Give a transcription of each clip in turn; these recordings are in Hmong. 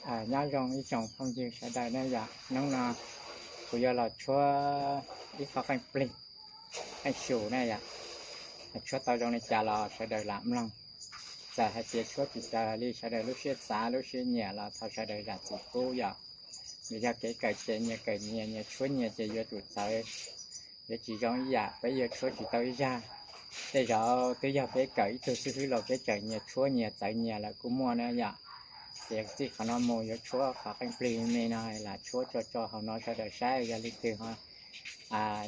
Nyob zoo ib tsoom phooj ywg sawv daws ne yom, hnub no kuv yuav los tshuab ib qho qeej plig, qeej xyum ne yom. Tshuab tau zoo li cas los sawv daws lam mloog. Txawm hais tias tshuab tsis raws li sawv daws lub siab xav lub siab nyiam los thov sawv daws zam txim pub yom. Vim yog kev kawm ces nyias kawm nyias, nyias tshuab nyias ces yuav tsum txawv, yuav tsis zoo ib yam, peb yuav tshuab tsis tau ib zaj. Tej zaum twb yog peb kawm ib tug xib hwb los peb tseem nyias tshuab nyias txawv nyias lawm kuj muaj na yom. Ces txij qhov no mus yuav tshuab qhov qeej plig me no lam tshuab tso tso hauv no sawv daws saib yog leej twg ho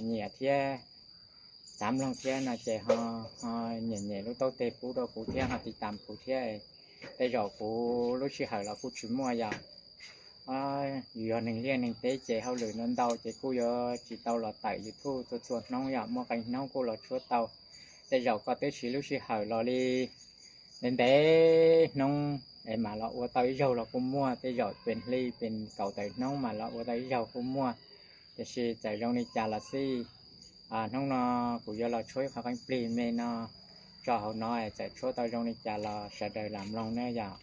nyiam thiab xav mloog thiab no ces ho nyem nyem lub taub teg pub rau kuv thiab ho tiv tas kuv thiab. Tej zaum kuv lub sij hawm los kuj tsis muaj yom. Yus yog neeg liaj neeg teb ces hauj lwm ntau ntau ces kuj yuav tsis tau los tawm YouTube txhua txhua hnub yom, muaj qee hnub kuj los tshuab tau. Tej zaum koj twb siv lub sij hawm los li ntev ntev hnub es mam los ua tau ib zaug los kuj muaj, tej zaum pes hli pes kaum tawm hnub mam los ua tau ib zaug kuj muaj. Tiam sis txawm zoo li cas los xij, hnub no kuv yuav los tshuab ib qho qeej plig me no tso hauv no, txawm tshuab tau zoo li cas los sawv daws lam mloog ne yom.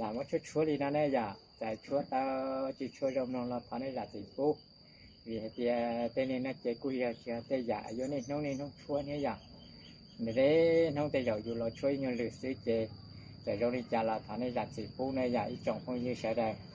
Lam muab tshuab tshuab li no ne yom, txawm tshuab tau tsis tshua zoo mloog los thov nej zam txim pub. Vim hais tias tej niag no ces kuj yog tsis yog tej yam yuav niaj hnub niaj hnub tshuab thiab yom. Niaj hnub tej zaum yus los tshuab ib nyuag lwm xwb ces txawm zoo li cas los thov nej zam txim pub ne yom ib tsoom phooj ywg sawv daws.